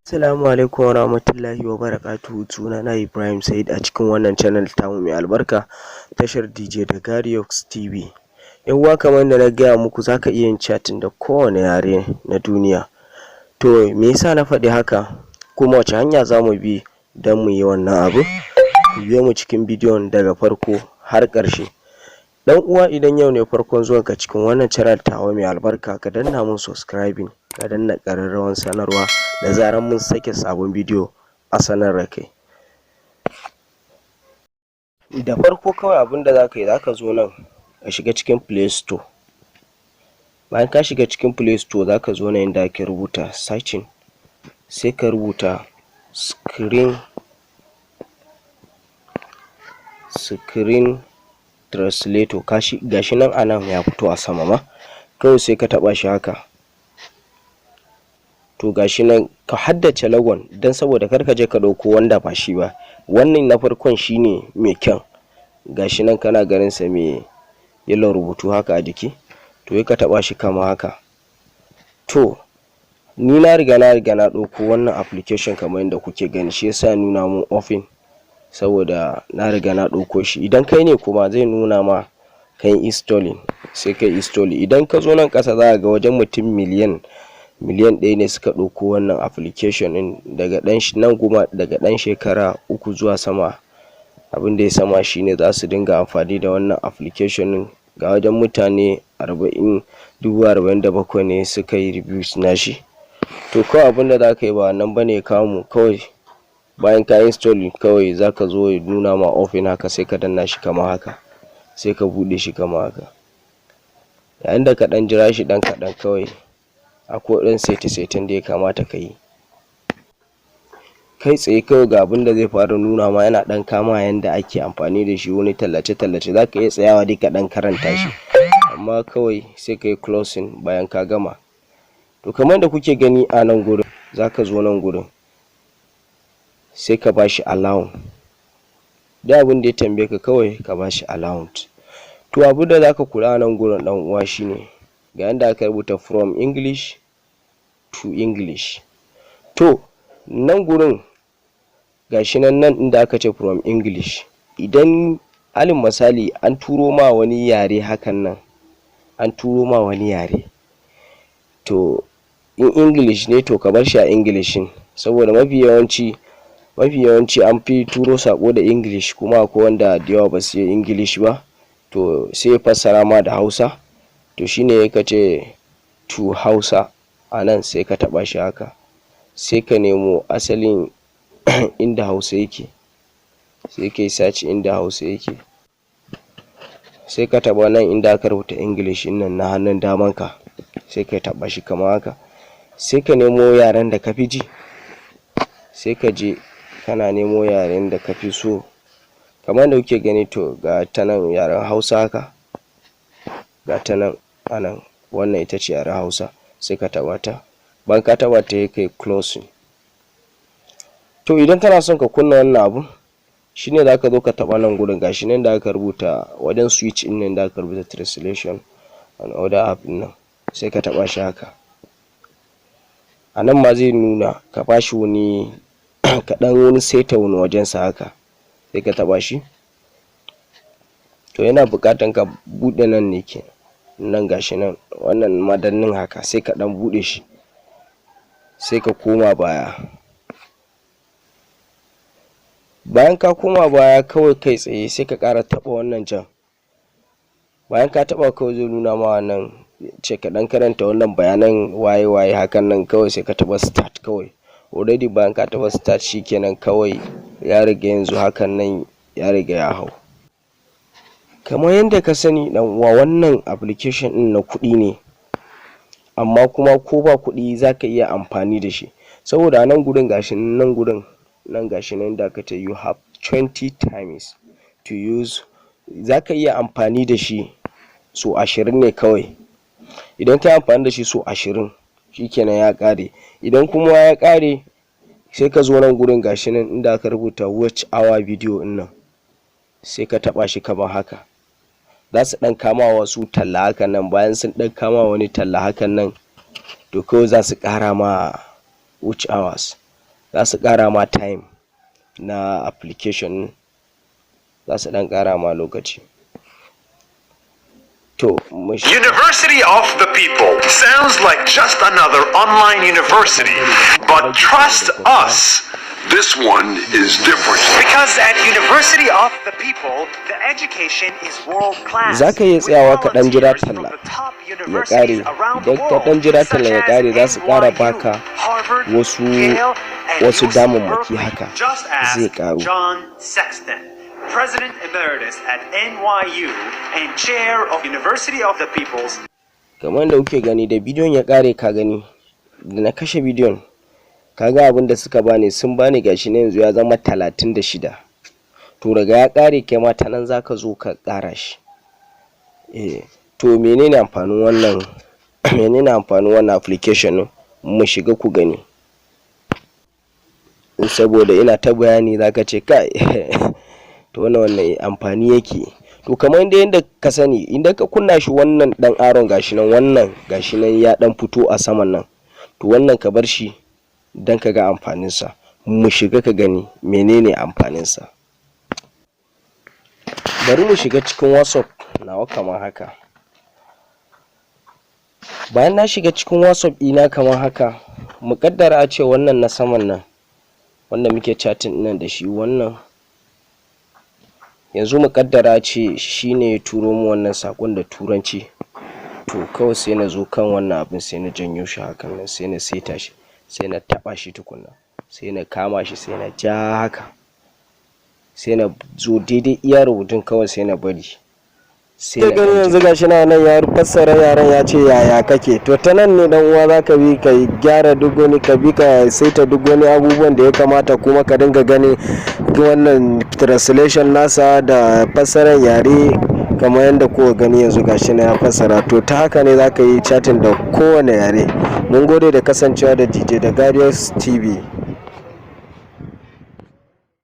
Assalamu alaikum warahmatullahi wabarakatuhu. Sunana Ibrahim Said a cikin wannan channel tamu mai albarka, tashar DJ Dagariox TV. 'Yan uwa, kamar yadda na gaya muku, zaka iya yin chatting da kowane yare na duniya. To, me yasa na faɗi haka, kuma wace hanya zamu bi don mu yi wannan abu? Ku biyo mu cikin bidiyon daga farko har ƙarshe. Dan uwa, idan yau ne farkon zuwanka cikin wannan channel tawa mai albarka, ka danna mun subscribing, ka danna ƙararrawar sanarwa, da zarar mun sake sabon bidiyo a sanar da kai. Da farko kawai abinda zaka yi, zaka zo nan ka shiga cikin Play Store. Bayan ka shiga cikin Play Store, zaka zo nan inda ake rubuta searching, sai ka rubuta screen translator. Gashi nan a nan ya fito a sama ma, kawai sai ka taɓa shi haka. To, gashi nan, ka haddace logon don saboda kar ka je ka ɗauko wanda ba shi ba. Wannan na farkon shine mai kyan. Gashi nan kana ganin sa, mai yellow rubutu haka a jiki. To, sai ka taɓa shi kamar haka. To, ni na riga na ɗauko wannan application kamar yadda kuke gani, shi yasa ya nuna mun open, saboda na riga na ɗauko shi. Idan kai ne kuma, zai nuna ma kayi installing, sai kayi installing. Idan ka zo nan ƙasa, zaka ga wajen mutum miliyan 1 ne suka ɗauko wannan application ɗin, daga ɗan nan kuma daga ɗan shekara 3 zuwa sama. Abinda ya sama shine zasu dinga amfani da wannan application ɗin. Ga wajen mutane 47,000 ne suka yi reviews nashi. To, kawai abinda zaka yi, ba wannan bane ya kawo mu. Kawai bayan ka installing, kawai zaka zo ya nuna ma open haka, sai ka danna shi kamar haka, sai ka buɗe shi kamar haka. Yayin da ka ɗan jira shi ɗan kaɗan, kawai akwai ɗan saite-saiten da ya kamata ka yi. Kai tsaye kawai ga abinda zai fara nuna ma, yana ɗan kama yanda ake amfani da shi, wani tallace-tallace, zaka iya tsayawa dai ka ɗan karanta shi, amma kawai sai kayi closing bayan ka gama. To, kamar yadda kuke gani a nan gurin, zaka zo nan gurin, sai ka bashi allow. Duk abinda ya tambaye ka, kawai ka bashi allow. To, abinda zaka kula a nan gurin, ɗan uwa, shine ga yanda aka rubuta "from English to English". To, nan gurin gashi nan, nan inda aka ce "from English", idan alal misali an turo ma wani yare hakan nan, an turo ma wani yare, to in English ne, to ka barshi a English ɗin, saboda mafi yawanci an fi turo saƙo da English, kuma akwai wanda da yawa basu iya English ba, to sai ya fassara ma da Hausa. To, shine ka ce "to Hausa" a nan, sai ka taɓa shi haka, sai ka nemo asalin inda Hausa yake, sai kayi search inda Hausa yake, sai ka taɓa nan inda aka rubuta English ɗin nan na hannun daman ka, sai ka taɓa shi kamar haka, sai ka nemo yaren da ka fi ji, sai ka je kana nemo yaren da ka fi so kamar yadda kuke gani. To, ga ta nan, yaren Hausa haka, ga ta nan a nan, wannan ita ce yaren Hausa, sai ka taɓa ta. Bayan ka taɓa ta, sai kayi closing. To, idan kana son ka kunna wannan abun, shine zaka zo ka taɓa nan gurin, gashi nan da aka rubuta wajen switch ɗin nan da aka rubuta "translation and other app" ɗin nan, sai ka taɓa shi haka. A nan ma zai nuna ka bashi wani kaɗan, wani saita wani wajen sa haka, sai ka taɓa shi. To, yana buƙatan ka buɗe nan ne kenan, nan gashi nan, wannan madannin haka, sai ka ɗan buɗe shi, sai ka koma baya. Bayan ka koma baya, kawai kai tsaye sai ka ƙara taɓa wannan jan. Bayan ka taɓa, kawai zai nuna ma wannan, ce ka ɗan karanta wannan bayanan waye waye hakan nan, kawai sai ka taɓa "start". Kawai already bayan ka taɓa "start", shikenan, kawai ya riga yanzu hakan nan ya riga ya hau. Kamar yadda ka sani, ɗan uwa, wannan application ɗin na kuɗi ne, amma kuma ko ba kuɗi zaka iya amfani da shi, saboda a nan gurin, gashi nan gurin nan, gashi nan da aka ce "You have 20 times to use", zaka iya amfani da shi sau 20 ne kawai. Idan kayi amfani da shi sau 20, shikenan ya ƙare. Idan kuma ya ƙare, sai ka zo nan gurin, gashi nan inda aka rubuta "watch our video" ɗin nan, sai ka taɓa shi kamar haka. Zasu ɗan kama wasu talla hakan nan. Bayan sun ɗan kama wani talla hakan nan, to kawai zasu ƙara ma watch hours. Za su ƙara ma time na application, za su ɗan ƙara ma lokaci. To mu University of the People sounds like just another online university, but trust us, this one is different. Because at University of the People, the education is world class. Za ka iya tsayawa ka ɗan jira talla ya ƙare. Idan ka ɗan jira talla ya ƙare, za su ƙara baka wasu damammaki, haka zai ƙaru. John Sexton, President Emeritus at NYU and Chair of University of the People's. Kamar da kuke gani, da bidiyon ya ƙare, ka gani da na kashe bidiyon, ka ga abin da suka bani, sun bani gashi na yanzu ya zama 36. To daga ya ƙare, kai ma ta nan za ka zo ka ƙara shi. Eh, to menene amfanin wannan? Menene amfanin wannan application ɗin? Mu shiga ku gani, saboda ina ta bayani zaka ce kai, to wannan amfani yake. To kamar dai yadda ka sani, idan ka kunna shi, wannan dan arrow n gashi nan, wannan gashi nan ya dan fito a saman nan. To wannan ka bar shi dan ka ga amfaninsa. Mu shiga ka gani menene amfaninsa. Bari mu shiga cikin WhatsApp nawa kamar haka. Bayan na shiga cikin WhatsApp ɗina kamar haka, mu kaddara a ce wannan na saman nan wanda muke chatting nan da shi, wannan yanzu mu kaddara ce shine ya turo mu wannan sakon da Turanci. To kawai sai na zo kan wannan abin, sai na janyo shi hakan nan, sai na saita shi, sai na taɓa shi tukunna, sai na kama shi, sai na ja haka, sai na zo daidai iya rubutun, kawai sai na bari. Sai na gani yanzu gashi na nan ya fassara yaren, ya ce, "Yaya kake?" To ta nan ne, dan uwa, zaka bi ka gyara duk wani, ka bi ka saita duk wani abubuwan da ya kamata, kuma ka dinga gani wannan translation nasa da fassarar yare kamar yadda kuka gani yanzu gashi na ya fassara. To ta haka ne zaka yi chatting da kowane yare. Mun gode da kasancewa da DJ da Garius TV.